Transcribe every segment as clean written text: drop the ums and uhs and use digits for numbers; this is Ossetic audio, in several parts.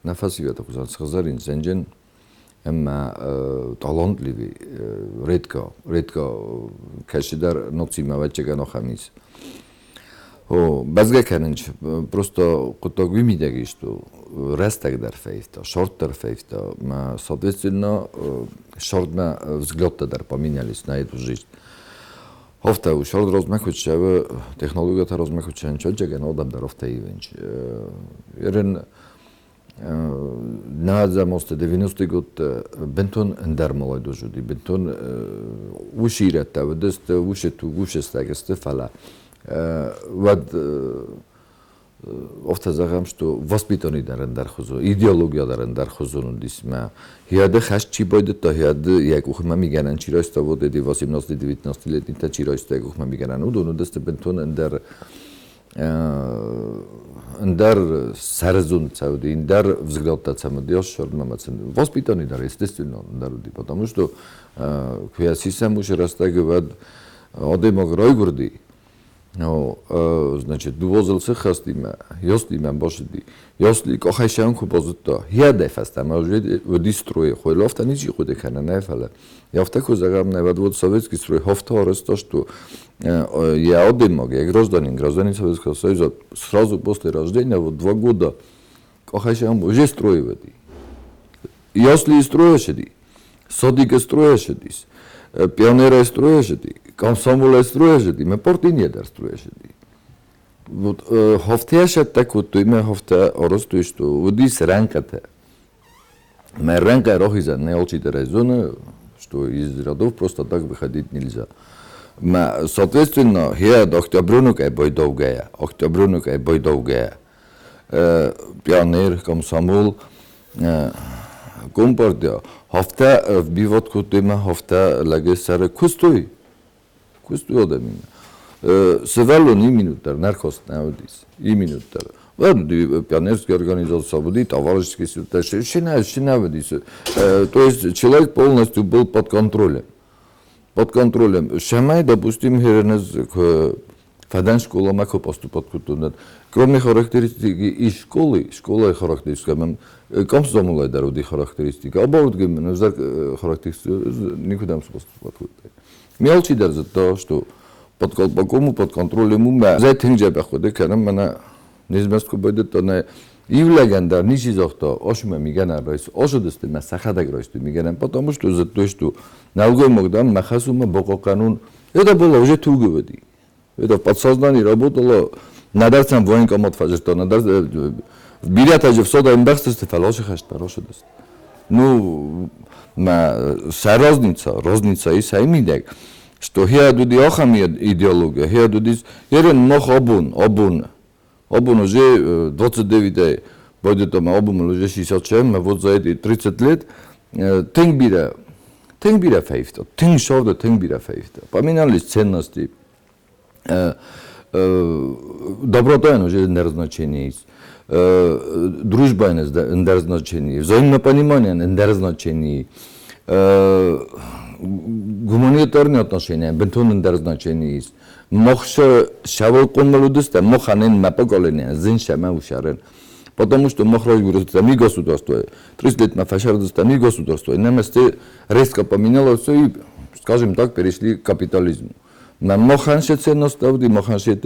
Нӕ фӕсивӕды хуызӕн сыгъзӕрин зӕнджын ӕмӕ талантливый, редко, редко кӕцыдӕр ногдзимӕ ӕвӕццӕгӕн ахӕм ис. О, бӕзгӕ кӕнын просто хъуыддаг уый мидӕг ис, рӕстӕг дӕр фӕивта, шорт дӕр фӕивта, мӕ, соответственно, шортмӕ взглядтӕ дӕр поменялись на эту жизнь. Афтӕ у, шорт размӕ куы цӕуы, технологиятӕ размӕ куы цӕуынц, ӕвӕццӕгӕн адӕм дӕр афтӕ ивынц. Ерын нӕдзӕмосты 90-ты годты бынтон ӕндӕр молодежь уыди, бынтон уыцы ирӕттӕ уыдысты, уыцы туг, уыцы стӕг сты, фӕлӕ уӕд афтӕ зӕгъӕм, что воспитание дӕр ӕндӕрхуызон, идеология дӕр ӕндӕрхуызон уыдис мӕ. Хиады хӕст чи байдыдта, хиады йӕ къухмӕ мигӕнӕн чи райста, вот эти 18-19-летнитӕ чи райста йӕ къухмӕ мигӕнӕн, уыдон уыдысты бынтон ӕндӕр ӕндӕр сӕрзонд цӕуди, ӕндӕр взглядтӕ цӕмӕди ӕссардмӕ ма воспитание дӕр, естественно, ӕндӕр уыди, потому что куы йӕ сисӕм уыцы рӕстӕджы, уӕд адӕймаг райгуырди, ну, значит, дывозыл сыххӕстимӕ, ёстимӕ бацыди. Ёсли къохӕй куы базыдта, хиадӕй фӕстӕмӕ уыди стройы хуыл, афтӕ ничи хъуыды кӕны, нӕ фӕлӕ. Афтӕ куы зӕгъӕм, нӕ уӕд вот советский строй афтӕ арӕзта, что я адӕймаг, я гражданин, гражданин Советского Союза, сразу после рождения, вот 2 года, къохӕй уже строй уыди. Ясли строй сыди, садикы строй сыдис, пионерӕй строй сыди, комсомолӕй строй сыди, мӕ партийный дӕр строй сыди. Вот хафтӕ сӕттӕ кодтой, мӕ хафтӕ арӕзтой, что уыдис рӕнхъытӕ. Мӕ рӕнхъӕй рахизӕн нӕ алчидӕр ӕй зоны, что из рядов просто так выходить нельзя. Мӕ, соответственно, хиад октябренок ӕй байдаугӕйӕ, октябренок ӕй байдаугӕйӕ, пионер, комсомол, компартия хафтӕ вбивать кодтой мӕ хафтӕ лӕги сӕры куыстой, куыстой адӕмимӕ. Сывӕллон иу минут дӕр наркоз нӕ уыдис, иу минут дӕр. Уыди пионерская организация, уыди товарищеский суд, нӕ уыдис. То есть человек полностью был под контролем. Под контролем. Цӕмӕй, допустим, херенез фӕдӕн скъоламӕ куы поступать кодтон, кроме характеристики из школы, школайы характеристика, мӕм комсомолӕй дӕр уыди характеристика, абаудгӕ мын ӕз характеристика никуыдӕм поступать кодтай. Ме алчидӕр зыдта, что под колпаком, под контролем у мӕ. Зӕй тынг дзӕбӕх хъуыды кӕнын, мӕнӕ низмӕст куы байдыдта, нӕ иу лӕгӕн дӕр ничи загъта, осмӕ мигӕнӕн райс, осыдысты мӕ сӕхӕдӕг райстой мигӕнӕн, потому что зыдтой, что нӕлгоймаг, дам, мӕ хӕс у мӕ бахъахъхъӕнон. Это было уже туго води. Это в подсознании работало. Нӕдӕр сӕм военкомат фӕзырдта, нӕдӕр бирӕтӕ же всода ӕмбӕхстысты, фӕлӕ асы хӕст рацыдысты. Ну, мӕ сӕ разница, разница ис ӕй мидӕг, что хиад уыди ахӕм идеология, хиад уыдис, ерын мах абон, абон, абон уже 29-ӕй байдыдта мӕ абон уже 67, вот за эти 30 лет тынг бирӕ, тынг бирӕ фӕивта, тынг сорды тынг бирӕ фӕивта. Поменялись ценности, доброта уже ӕндӕр значение есть, дружба ӕндӕр значение, взаимопонимание ӕндӕр значение, гуманитарные отношения бынтон ӕндӕр значение есть. Мах шавыл хъомыл уыдыстӕм, махӕн мӕ поколение зын сӕмӕ усарын. Потому что мах райгуырдыстӕм и государство. 30 лет мы фӕсардыстӕм и государство. Нам резко поменялось все и, скажем так, перешли к капитализму. Махӕн се ценность махӕн се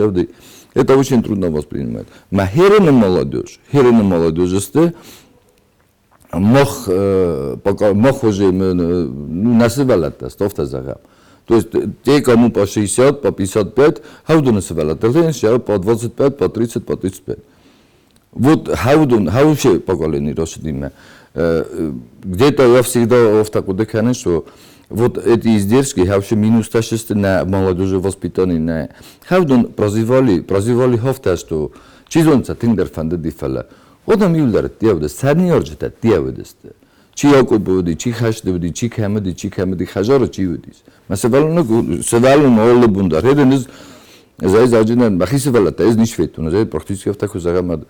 Это очень трудно воспринимать. Ма херена молодежь, херена молодежь мах, пока мах уже, ну, нӕ сывӕллӕттӕ, афтӕ зӕгъӕм. То есть те, кому по 60, по 55, хӕвдуны сывӕллӕттӕ, по 25, по 30, по 35. Вот хӕвдун, хӕвше поколение росидимӕ. Где-то я всегда афтӕ хъуыды кӕнын, что вот эти издержки, хӕвше минустӕ сысты нӕ молодежи воспитание нӕ. Хӕвдун прозевали, прозевали афтӕ, что чи зоны сӕ тынгдӕр фӕндыди, фӕлӕ адӕм иуылдӕр ӕдде уыдысты, сӕ ныййарджытӕ ӕдде уыдысты. Чи акъоппы уыди, чи хӕсты уыди, чи кӕм уыди, чи кӕм уыди, хӕдзары чи уыдис. Мӕ сывӕллоны сывӕллон алы бон дӕр ӕз ӕз аджынӕн мӕхи сывӕллӕттӕ ӕз не сфедтон, ӕз практически афтӕ куы зӕгъӕм,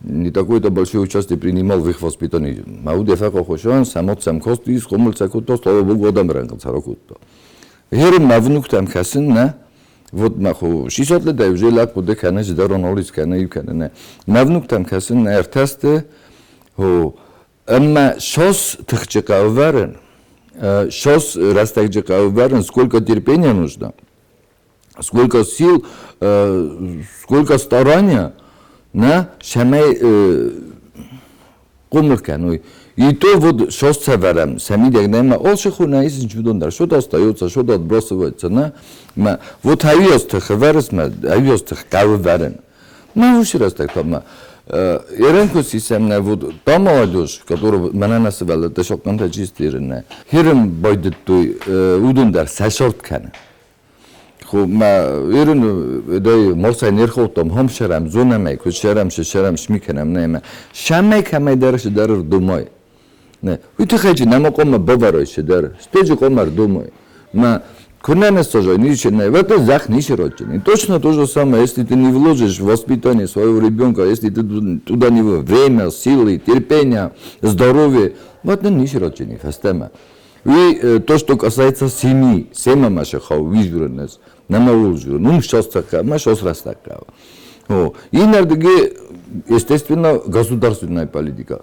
не такое-то большое участие принимал в их воспитании. Мӕ уд фӕхъохъусан, сӕ сӕм кости, схъомыл сӕ кодта, слава богу, адӕм рӕнхъыл сӕ ракодта. Герын мӕ внуктӕм кӕсын, нӕ, вот мӕ хо 60 лет уже лӕг хъуыды кӕны, цыдӕр анализ кӕны, иу кӕны, нӕ. Мӕ внуктӕм кӕсын, ӕртӕ сты. Ӕмӕ сос тыхджы хъӕуы вӕрын, сос рӕстӕджы хъӕуы вӕрын, сколько терпения нужно, сколько сил, сколько старания, нӕ, цӕмӕй хъомыл кӕной. И то вот сос цӕвӕрӕм, сӕ мидӕг нӕма олсы хуна исынч уыдон дӕр, что-то остается, что-то отбрасывается, нӕ? Мӕ вот ӕвиос тых ӕвӕрыс мӕ, ӕвиос тых хъӕуы вӕрын. Мӕ уыцы рӕстӕг та ма Ерен куы сисӕм нӕ вот та молодежь, которая мӕнӕ нӕ сывӕллӕттӕ сохъхъантӕ чисты ерын херын байдыдтой, уыдон дӕр сӕ сорт кӕны. Мӕ ерын дай мосай не рхоттам, хом шерам, зонӕмӕй, куы шерам, шерам, шми кӕнӕм, нӕ шамӕй кӕмӕй дӕр дӕр рдумай. Не, уый тыххӕй чи нӕма хъуамӕ бавӕрой цыдӕр, стӕй хъуамӕ ӕрдомой. Мӕ куы нӕ сажай, ничего не, в это зах не сиротчины. Точно то же самое, если ты не вложишь в воспитание своего ребенка, если ты туда не время, силы, терпение, здоровье, в это не сиротчины, фӕстӕмӕ. И то, что касается семьи, семья маша хау, вижурнес, нама улжур, ум шос така, ма шос растака. И нардыги, естественно, государственная политика.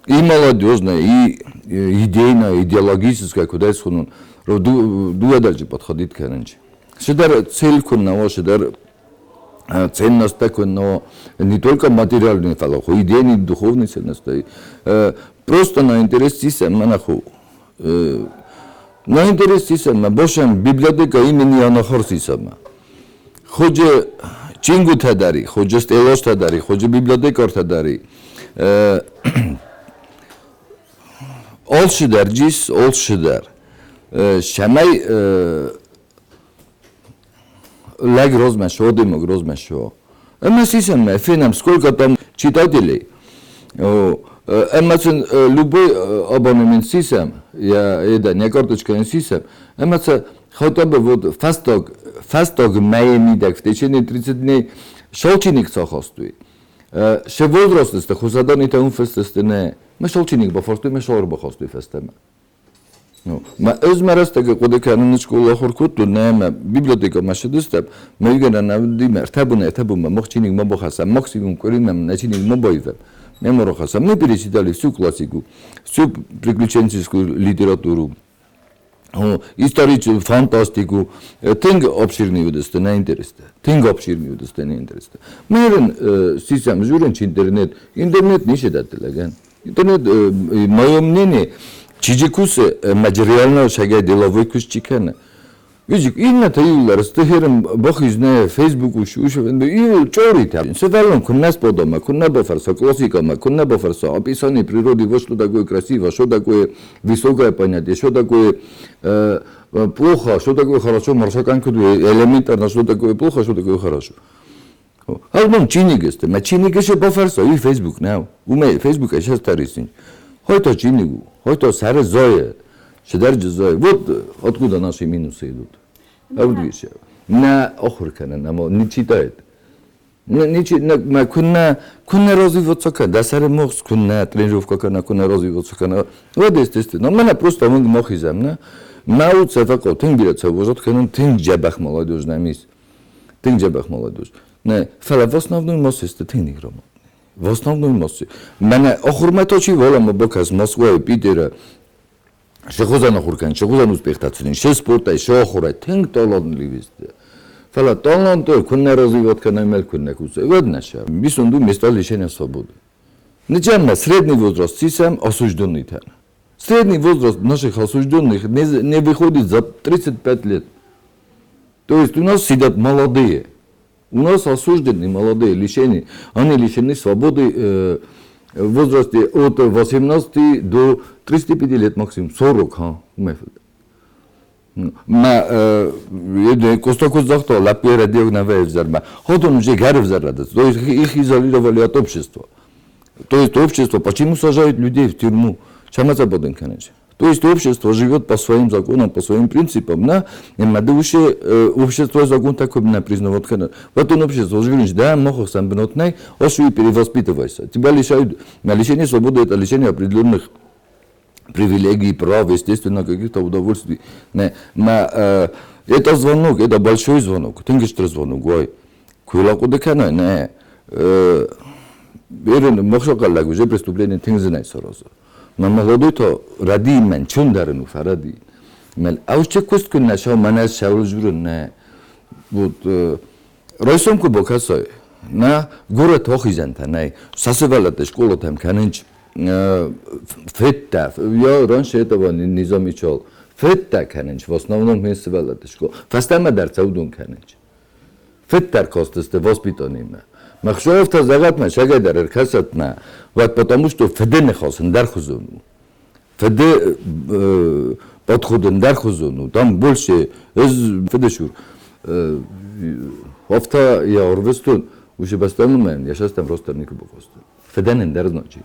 И молодежная, и идейная, идеологическая, куда исхунун. Дуа дальше подходить кӕнынч. Шидар цель куннаво, шидар ценность куннаво, не только материальный фалаху, идейный, духовный ценности. Просто на интерес сисем манаху. На интерес сисем, бошем библиотека имени Анахарсисама. Ходжа чингута дари, ходжа стелошта дари, ходжа библиотекарта дари. Олшидар джис, олшидар. Шамай лэг розмеш, одимог розмеш. Ӕмӕ сисӕм, фенӕм, сколько там читателей. Ӕмӕ сын любой абонемент сисӕм, я это не карточка сисӕм, ӕмӕ сӕ хотя бы вот фӕстаг мӕйы мидӕг в течение 30 дней шолчиник цахастуй. Се возрастысты, хусаданите умфестысты не. Ме шолчиник бафарстой, ме шор бахастой фӕстӕмӕ. Ну, ма ӕз мӕ рӕстӕги хъуыды кӕнын скъола ахуыр кодтон, нӕ мӕ библиотекӕмӕ цыдыстӕм, мӕ игӕнӕн ӕвдимӕ ӕртӕ бонмӕ мах чиныг ма бахӕссӕм, максимум къуыримӕ нӕ чиныг ма баивӕм. Ме ма рахӕссӕм. Мы перечитали всю классику, всю приключенческую литературу, историческую фантастику. Тынг обширный уыдысты нӕ интерестӕ. Тынг обширный уыдысты нӕ интерестӕ. Мэрин сисӕм журынч интернет. Интернет ницы дӕтты лӕгӕн. Интернет, мое мнение, чиджи кусы материально шагай деловой кус чикана. Видик, инна таюлар, стехерм бог знает, Facebook уш, уш, и чорит. Севалон кунна сподома, кунна бафарса, классикама, кунна бафарса, описание природы, вот что такое красиво, что такое высокое понятие, что такое плохо, что такое хорошо, маршакан элементарно, что такое плохо, что такое хорошо. Алмон чинигесте, ма чинигеше бафарса, и Facebook now. Уме Facebook сейчас тарисин. Хойто чинигу, хойто саре зое. Вот откуда наши минусы идут. А вот видишь, на охуркана, на не читает. Не кунна кунна развиваться кана, да саре мохс кунна тренировка кана, кунна развиваться кана. Вот естественно, мана просто мон мохизам, на. Мау цефако тынг бирӕ цӕвозот кӕнын тынг дзӕбӕх молодежь нӕм ис. Тынг дзӕбӕх молодежь. Не, фӕлӕ в основной массе сты тынг неграмотные. В основной массе. Мӕнӕ ахуырмӕ та чи вӕлӕмӕ бакӕс Москвайы, Питеры, се хуызӕн ахуыр кӕнын, се хуызӕн успехтӕ цӕуын, се спортӕй, се ахуырӕй тынг талантливый сты. Фӕлӕ таланты куыннӕ развивать кӕнӕм, мӕл куыннӕ куса, уӕд нӕ сӕ. Бисонду места лишения свободы. Ничем средний возраст сисӕм осужденный-тӕн. Средний возраст наших осужденных не выходит за 35 лет. То есть у нас сидят молодые. У нас осужденные молодые, лишены, они лишены свободы в возрасте от 18 до 35 лет максимум, 40, ха, ма Костокос загъта, лӕппуйы рӕдийаг нӕ вӕвзӕрмӕ. Ходон уже гӕрвзӕррадыс, то есть их изолировали от общества. То есть общество, почему сажают людей в тюрьму? Чем это конечно? То есть общество живет по своим законам, по своим принципам, да? И общество закон такой не признавать. Вот он общество живет, да, мог сам бнотный, и перевоспитывайся. Тебя лишают, на лишение свободы это лишение определенных привилегий, прав, естественно, каких-то удовольствий. Не, ма, это звонок, это большой звонок, тынг стыр звонок, ой. Куила куды кӕна, не. Ерын мохшокаллаг уже преступление тынг сорозо. Ма молодой то ради мен чундарыну фаради. Мел ауче куст кунна шау манас шаул журун на вот ройсом ку бокасой на город хохизанта най сасывалата школа там канынч фетта я раньше этого не замечал. Фетта канынч в основном хисывалата школа. Фастама дар цаудун канынч. Феттар костесте воспитанима. Махшофта загатма шагайдар эркасатна. Вот потому что федене хосен дар хузуну. Феде подходен дар хузуну. Там больше из федешур. Офта я орвестун уже бастану я сейчас там просто нику бокостун. Феденен дар значит.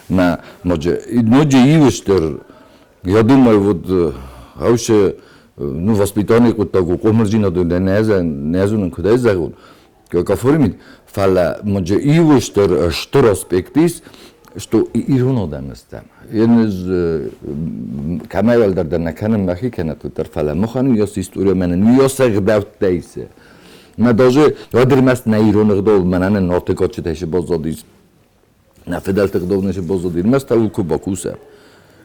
На може ноже ивештер я думаю вот ауше ну воспитание кутагу комржина до незун куда загун кафоримит фала може ивештер штор аспектис что иронодамстам енез камайвал дар наканам махи канат дар фала мохани ёс история мен ёс гдавтайсе ма даже вадирмас на иронગдол манана нотекочи теше бозодис на федалтગдол неше бозодир мас таулку бакуса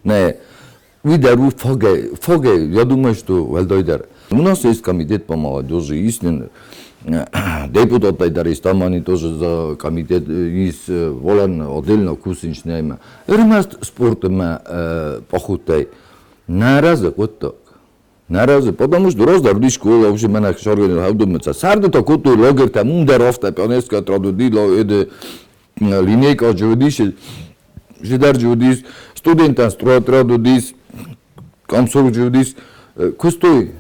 не видару фоге фоге я думаю что валдойдар у нас есть комитет по молодежи истин депутат байдар истамани тоже за комитет из волан отдельно кусинчнема эрмаст спортма похутай наразы вот наразы потому что роздар ди школа уже мана шорген хавдумца сарду то куту лагер там ундар офта пионерская традуди эде линейка жудиш жидар жудис студентан традудис комсорг жудис кустой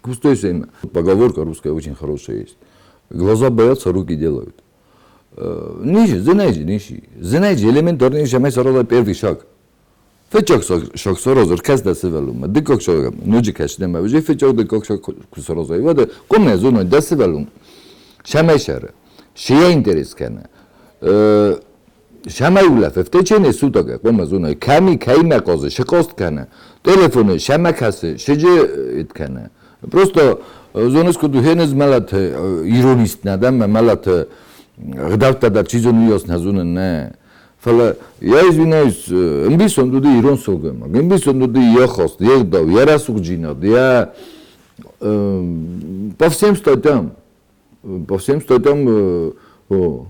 кустой семя. Поговорка русская очень хорошая есть. Глаза боятся, руки делают. Ниже, знаете, ниже. Знаете, элементарный шамай сороза первый шаг. Фечок шаг сороза, рказ да севелум. Дикок шаг, нуджи кашнема, уже фечок дикок шаг сороза. И вот, коме зону да севелум. Шамай шар. Шия интерес кана. Шамай улаф, в течение суток, коме зону, ками кайма козе, шикост кана. Телефоны, шамакасы, шеже иткана. Просто зонес куду хенез малат иронистна да малат гдавта да чизон ёс назун не. Фала я извиняюсь, эмбисон дуди ирон согема. Эмбисон дуди яхост, егдав, ярасугжинад, я по всем статьям, по всем статьям, ну,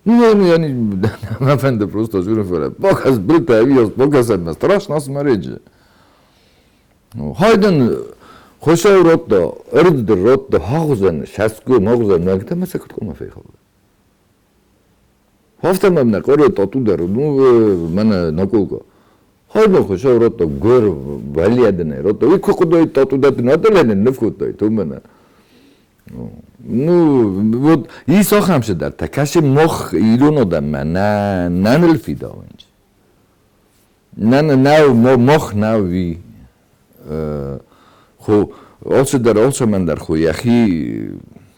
я не, нафенде просто журу фала. Показ брита ёс, показ страшно смотреть же. Хайден хошай ротто, эрдер ротто, хагузен, шаску, могузен, нагта масакот кома фейхал. Хофтамамна коро татудар, ну, мана наколко. Хайден хошай ротто, гөр валиядене ротто, и кокодой татудат наталене нфкотой, тумана. Ну, вот, и сохамше дар, такаше мох ирунодам, на нанлфидавенч. Нан нау мох нау ви хо олседар олсамандар хо яхи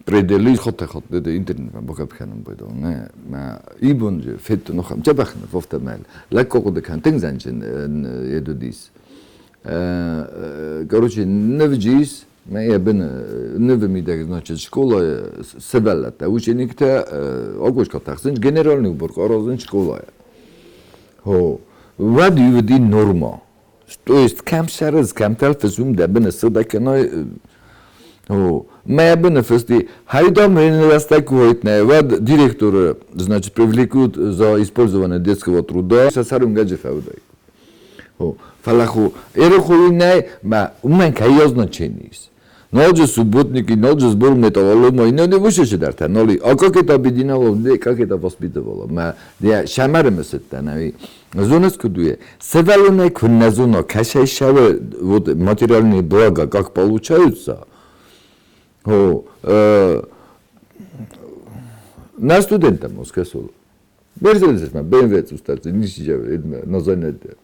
предели хоте хот де интернет ма бокап ханам бойдо не ма ибон же фет нохам чабахна фофтамал лакко де кан тензанчен едудис короче невджис ма ебен невмидаг значит школа себелата ученикта окошко тахсин генеральный уборка розен школа хо вад юди норма. То есть кам шарыз кам телфизум дебен сыдаканой о ма ебен фести хайда мен растакует вад директор значит привлекут за использование детского труда сасарум гаджефаудай о фалаху эрохуинай ма умен кайо значенис Нолже субботники, нолже сбор металлолома, и не вышеше дарта, ноли, а как это объединяло, как это воспитывало, ма, я шамарым сеттана, зонес кудуе, севалуне кунназуно, кашай шаве, вот материальные блага, как получаются, о, на студента москасул. Мерседес ма, BMW устацы, ниши на занятия.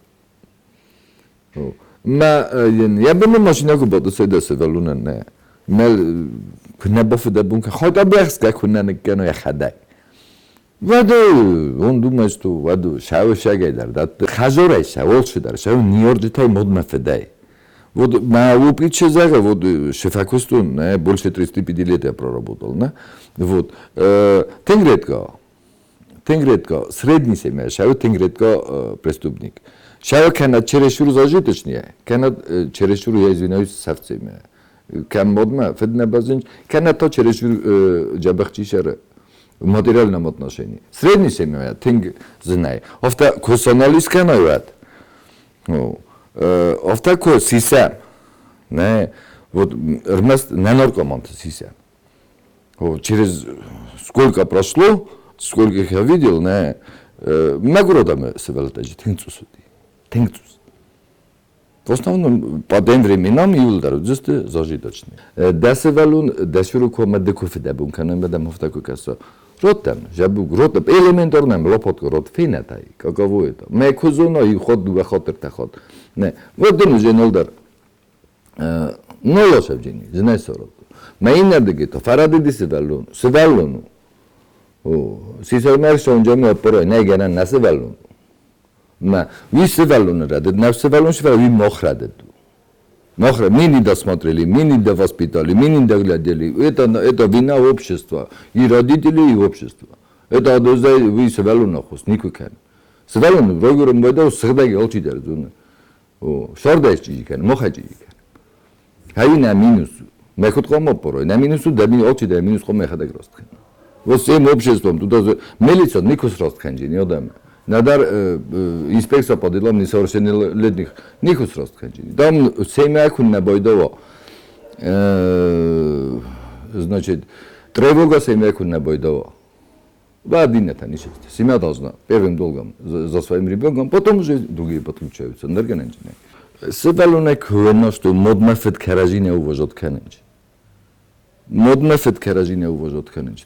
ма я б машина ку бод сода севалуна не. Мел куна бофда бунка хода бехска куна некено я хадай. Ваду, он думает, что ваду, шау шагайдар, да, хазорай шаол шидар, шау ниорджитай мод мафедай. Вот ма упиче зага, вот шефакустун, не, больше 35 лет я проработал, не, вот, тенгретка, Тынг редко, средний семья, шавы тынг редко преступник. Шавы кӕнӕ чересчур зажиточные, кӕнӕ чересчур, я извиняюсь, сӕфт семья. Кӕм модмӕ, фыд нӕ бӕззынч, кӕнӕ та чересчур дзӕбӕх чи сӕры в материальном отношении. Средний семья тынг зынӕй. Афтӕ куы санализ кӕнай уӕд, афтӕ куы сисӕм, нӕ, вот ӕрмӕст нӕ наркоманты сисӕм. Через сколько прошло, сколько их я видел, нӕ, мӕгуыр адӕмы сывӕллӕттӕ тынг цъус уыди. Тынг цъус. В основном по тем временам иуылдӕр уыдысты зажиточные. Дӕ сывӕллон дӕ сюры коммӕ ды куы фыдӕбон кӕнӕм, дӕм афтӕ куы кӕса. Ротӕм, зӕбуг, ротӕм, элементарно лопатка рот фенӕтай, каково это. Мӕ куы зона, иу хатт, дыууӕ хатт, ӕртӕ хатт. Нӕ, вот дын уже нолдӕр. Ноло сӕвджини, зынӕй сорот. Мӕ иннӕрдыгӕй та фӕрӕдыди сывӕллон. Сывӕллон у. Сисӕрмӕ сонджамы ӕппарай, нӕй гӕнӕн нӕ сывӕллон у. Мӕ уый сывӕллоны рӕдыд, нӕ сывӕллон сывӕллон, уый мах рӕдыд у. Мах мы не досмотрели, мы не довоспитали, мы не доглядели. Это вина общества, и родителей, и общества. Это адозай уый сывӕллоны аххос никуы кӕны. Сывӕллон райгуырын байдау сыгъдӕг алчидӕр зоны. Сордӕй чъизи кӕны, махӕй чъизи кӕны. Хай нӕ минус у. Мӕ куыд хъуамӕ аппарой? Нӕ минус у, дӕ алчидӕр минус хъуамӕ йӕхӕдӕг раст кӕна. Вот всем обществом туда милиция никуы сраст кӕнджи, одӕм. Нӕдӕр инспекция по делам несовершеннолетних никуы сраст кӕнджи. Там семья куыннӕ байдава, значит, тревога семья куыннӕ байдава. Иннӕтӕ ницы. Семья должна первым долгом за своим ребенком, потом уже другие подключаются. Ӕндӕр Сывӕллонӕй куы что модмӕ фыд кӕрӕдзи не уважать кӕнынц. Модмӕ фыд кӕрӕдзи не уважать кӕнынц.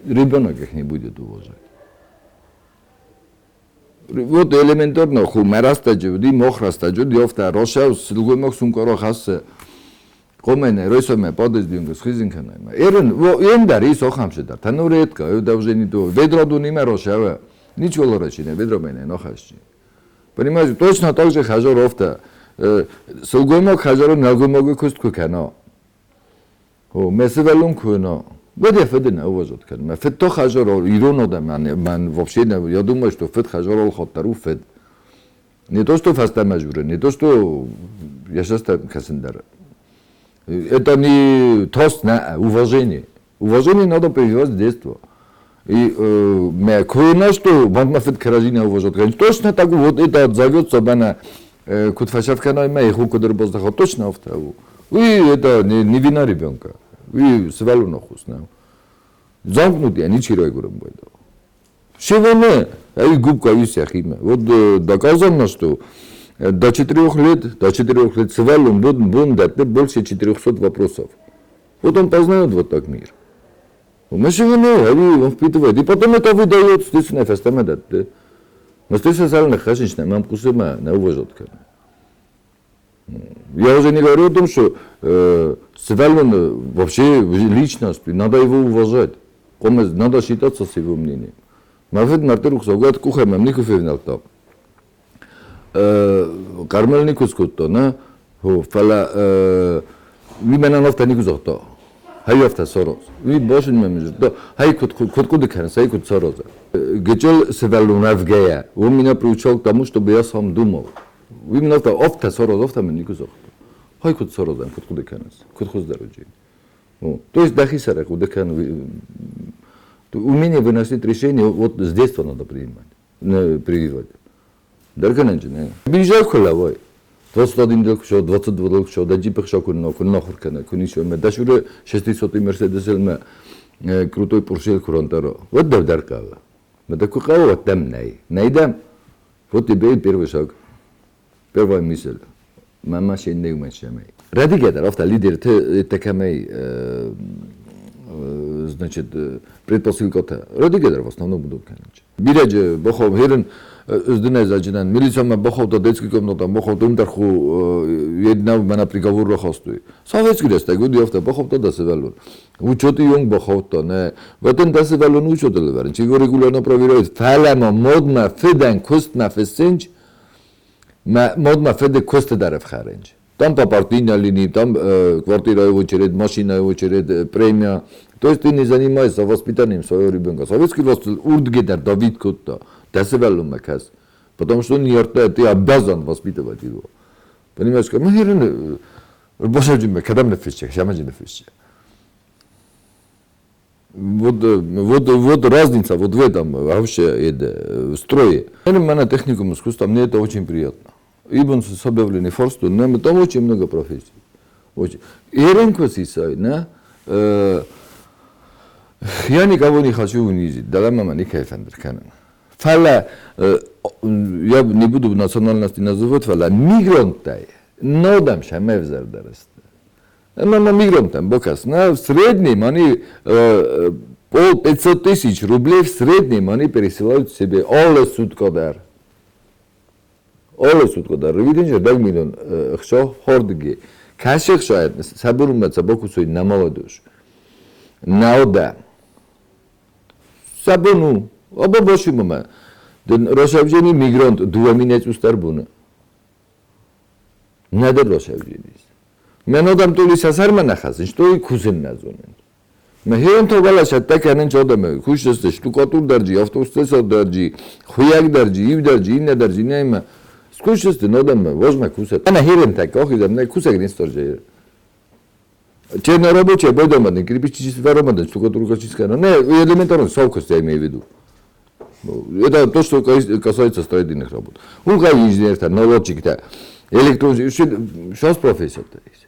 Ребенок их не будет уважать. Вот элементарно, ху мӕ рӕстӕджы уыди, мох рӕстӕджы уыди, афтӕ росӕу сылгоймаг сумкъа рахӕссы, Комӕнӕ, ройсомӕ подъездюнга схизын кӕнӕм. Ерын, ендӕр ис охам дӕр. Та редко, это уже не то. Ведро дуниме рошаве. Ничего лорачине, ведро мене нохасчи. Понимаете, точно так же хажор офта. Сылгоймаг хажоры нӕлгоймагы куыст куы кӕна. О, мӕ сывӕллон куы уына, уӕд йӕ фыды нӕ уважать кӕны. Мӕ фыд то хажор, ирон адӕм, мӕн вообще не, я думаю, что фыд хажор алхатт дӕр у фыд. Не то, что фӕстӕмӕ журы, не то, что я сейчас кӕсын дӕр. Это не тост, не, уважение. Уважение надо прививать с детства. И мӕ куы уына, что мӕ фыд кӕрӕдзи нӕ уважать кӕны, точно так вот это отзовется мӕнӕ куыд фӕсӕф кӕнай мӕ иху куыд ӕрбаздӕха, точно афтӕ у. Уый это не вина ребенка. Уый сывӕллоны аххос нӕу. Замкнутый, ничи райгуырын байдал. Севоне, ай губка сӕхимӕ. Вот доказано, что до 4 лет сывӕллон бон дӕтты больше 400 вопросов. Вот он познает вот так мир. Машина, он впитывает. И потом это выдает, естественно, фӕстӕмӕ дӕтты. Естественно, хӕсынч мӕм хъусы мӕ нӕ уважать кӕны. Я уже не говорю о том, что сывӕллон вообще личность, надо его уважать. Надо считаться с его мнением. Мӕ фыд мӕрдты рухсаугӕ къухӕй мӕм никуы февнӕлдта. Кармел никуы скодта, нӕ? Фӕлӕ уый мӕнӕн афтӕ никуы загъта. Хай афтӕ сараз. Уый башын мӕм зыдта, хай куыд хъуыды кӕныс, хай куыд сараза. Гыццыл сывӕллон ӕвгӕйӕ, он меня приучал к тому, чтобы я сам думал. Уый мын афтӕ, афтӕ сараз, афтӕ мын никуы загъта. Хай куыд саразӕм, куыд хъуыды кӕныс, куыд хуыздӕр уыди. То есть дӕхи сӕрӕй хъуыды кӕн. Умение выносить решение вот с детства надо принимать, прививать. Дӕргӕнӕнджы нӕ. Биржа куы лӕууай, 21 дыл куы 22 дыл куы дӕ джипы хсӕ куы куы нахуыр кӕна, куы ницы, ӕмӕ дӕ сюры 600 Мерседесыл крутой Порше куы рантара, уӕд дӕр дӕр хъӕуы. Мӕ дӕ куы хъӕуы, уӕд дӕм нӕй. Нӕй дӕм? Вот тебе и первый шаг. Первая мысль. Мама сеннег мӕ Рӕдигӕ дӕр афтӕ лидерты такӕмӕй, значит, предпосылкӕтӕ. Рӕдигӕ дӕр в основном будут кӕнынч. Бирӕджы бахау херын өздүнә зажинан милицияма бахаута детский комната бахаута умдар ху една мана приговор рахастуй. Советский рӕстӕг уыди афтӕ бахаута да сывӕллон. Учеты йонг бахаудта, нӕ. Ватен да сывӕллон учеты лӕвӕрын. Чи его регулярно проверяют. Фӕлӕ ма модмӕ фыдӕн куыстмӕ фыссынч, мӕ модмӕ фыды куысты дӕр ӕфхӕрынч. Там по партийной линии, там квартира очередь, машина очередь, премия. То есть ты не занимаешься воспитанием своего ребенка. Советский власть урдгедер Давид кодта. Дасываллун макас. Потому что он не ты обязан воспитывать его. Понимаешь, мы херен бошаджим кадам нефисче, шамаджи нефисче. Вот разница вот в этом вообще это строе. Меня техникум искусства, мне это очень приятно. Ибо с объявленный форсту, но там очень много профессий. Очень. На, я никого не хочу унизить, да мама не кайфандер канан. Фала, я не буду национальности называть, фала мигрантай, но дам шамевзар дараст. Мама мигрантам бокас, на в среднем они пол 500 тысяч рублей в среднем они пересылают себе alle суткадар. Alle суткадар. Видите, 2 миллион хшо хордги. Каших шояд сабурма сабокусой намолодуш. Наода. Сабону. Оба боши мама. Рոշავჯენი მიგრანტ დუამინეც უსტარბუნა. ნადერ როშავჯენის. მე ნოდამ ტულის ასარმანახას, შტოი ქუსენ ნაზონენ. მე ჰერონთო გალაშა ტაკანენ ჩოდამე ქუშესტე შტუკატურ დარჯი, ავტოსტესო დარჯი, ხუიაგ დარჯი, ივ დარჯი, ინა დარჯი, ნაიმა. სქუშესტე ნოდამე ვოზმა ქუსა. ანა ჰერენთა კოხიდა მე ქუსაგ ნისტორჯე. Чернорабочая бодомаден, кирпичи варомаден, штукатурка чискана. Не, элементарно совкость я имею в виду. Это то, что касается строительных работ. Унга инженер-то, наладчик-то, электронщик, сейчас профессия-то есть.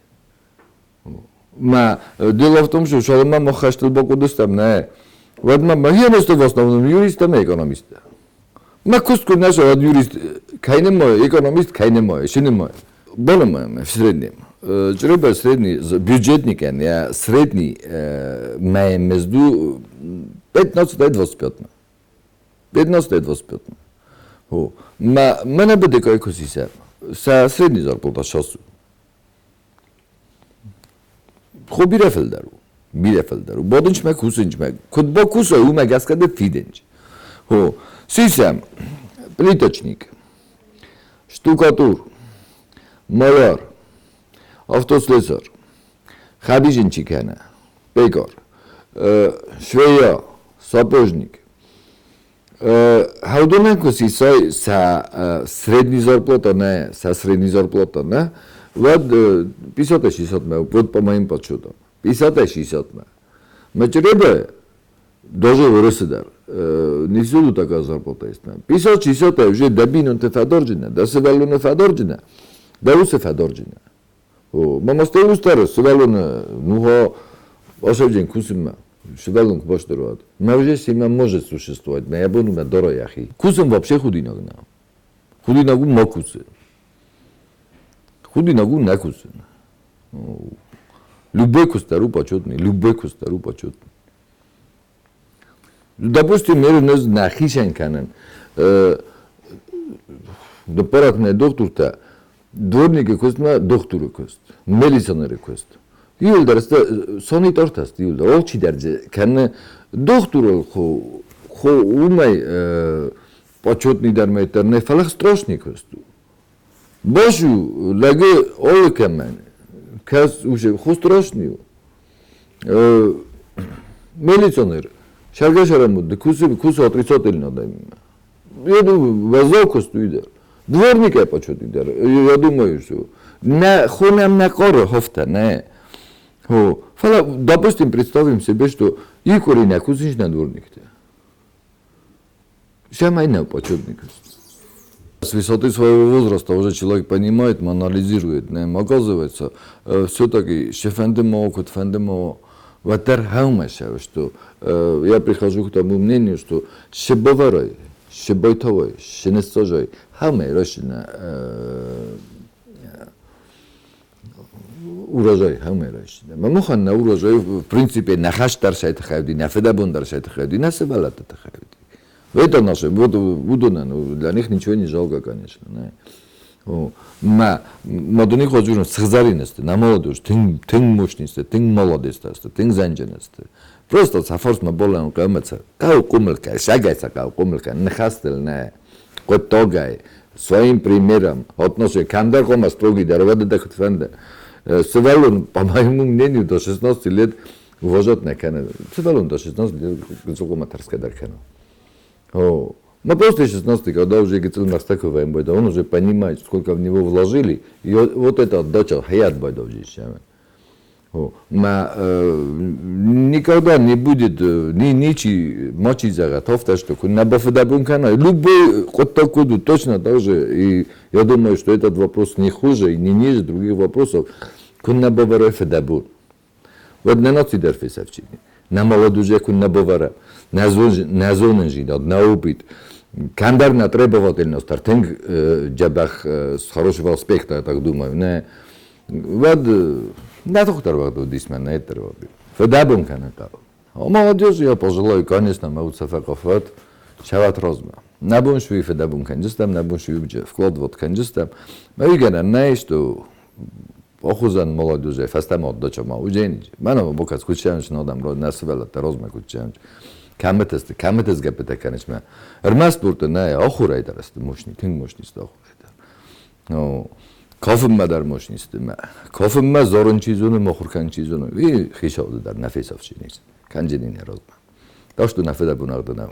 Ма, дело в том, что шалма мохаштыл бокудыстам, не. Вот ма, я в основном юристом и экономистом. Ма кустку наша, вот юрист, кайне мой, экономист, кайне мой, шине мой. Было в среднем. Чреба средний, бюджетник, я средний, ма между 15 и 25. 15 и 25. Ма, мене буде кайкосиса, са средний зарплата шасу. ხო ბირაფელდარუ, ბირაფელდარუ. ბოდენჩ მე ქუსენჩ მე, ქუდბო ქუსო უმე გასკადე ფიდენჩ. ხო, სისამ плиточник, штукатур, маляр, автослесарь, хабижинчикана, пекар, швея, сапожник. Хаудоненко си са средни зарплата, не, са средни зарплата, не. Вот 50-60 ме, вот по моим подсчетам. 50-60 ме. Мачребе даже в РСДР, не всюду такая зарплата есть. 50-60 уже дабинун фадорджина, да севалуна фадорджина, да усе фадорджина. Мама стоил старый, севалуна, ну ошевджин кусима, севалун баштеруат. Ма уже сима может существовать, ма я буду на дорояхи. Кусим вообще худинагна. Худинагу макусе. Худинагу накусе. Любой кустару почетный, любой кустару почетный. Допустим, меру нахишен канен. До доктор-то, дворники костма доктору кост, милиционеры кост. Иулдар сони тортаст иулдар, олчи дарже кан доктору хо хо умай почетный дарметер не фалах страшный косту. Башу лаге олкамен кас уже хо страшный. Милиционер шаргашарамуд кусу кусу отрицательно да. Я думаю, вазок косту идар. Дворника почетный дар. Я думаю, что на хонам на коро хофта не. Фала, допустим, представим себе, что и корень кусинч на дворник-то. Шамайна почетный. С высоты своего возраста уже человек понимает, анализирует, не, оказывается, все-таки шефендемо, котфендемо, ватер хаумаша, что я прихожу к тому мнению, что шебоварой, шебойтовой, шенесожой, хаумай рощина урожай хаумай рощина. Мамухан на урожай, в принципе, нахаштар шайтхавди, нафедабундар шайтхавди, насебалата тхавди. Это наше, вот удона, ну, для них ничего не жалко, конечно. Не. Ма, мадуни ходжурн схзаринесте, на молодость, тын, тын мощнисте, тын молодесте, тын занженесте. Просто сафорс ма болан къамаца, кау кумлка, шагайса кау кумлка, нхастел не, котогай, своим примером, отношение, камдар кома строгий, дарвада да хтфенде. Севалун, по моему мнению, до 16 лет Уважать нӕ кӕны. Сывӕллон та 16 гыццыл тӕрсгӕ дӕр кӕны. О, но просто 16, когда уже гыццыл мӕстӕ кувӕм, он уже понимает, сколько в него вложили, и вот эта отдача хаят байдовжищами. Ма никогда не будет ни ничи мочи зӕгъӕт, что на бафыдӕбон кӕна. Любой хъуыддаг куыд точно так же. И я думаю, что этот вопрос не хуже и не ниже других вопросов. Куыннӕ бавӕрай фыдӕбон. Уӕд нӕ наци дӕр фесӕфчини. Нӕ молодежь куыннӕ бавӕра, нӕ зонындзинад, нӕ опыт. Кӕмдӕр нӕ требовательность дӕр тынг дзӕбӕх с хорошего аспекта, я так думаю. Нӕ уӕд нӕ тохтӕр уӕд уыдис мӕ нӕ дӕр уӕд. Фыдӕбон кӕнын хъӕуы. А молодежи я пожелаю, конечно, мӕ уд сӕ фӕкъӕфӕт, цӕуӕт размӕ. Нӕ бон суи фыдӕбон кӕнджыстӕм, нӕ бон суи вкладывать кӕнджыстӕм. Мӕ уый гӕнӕн нӕй, что охуызӕн молодежи фӕстӕмӕ отдача ма уыдзӕни. Мӕнӕ бокас куыд сӕныс нодам нӕ сывӕллӕттӕ размӕ куыд сӕныс. Кӕмыты кӕмыты сгӕппытӕ кӕныс мӕ. Ӕрмӕст спорты нӕ, ахуырӕй дӕр сты мощный, тынг мощный сты ахуырӕй дӕр. Ну, кафынмӕ дӕр мощный сты мӕ. Кафынмӕ зарын чи зоны, махуыр кӕнын чи зоны, и хицауды дӕр нӕ фесӕфдзӕнис. Кӕнджыни нӕ размӕ. Так что нӕ фыдӕбон ӕгъдынау.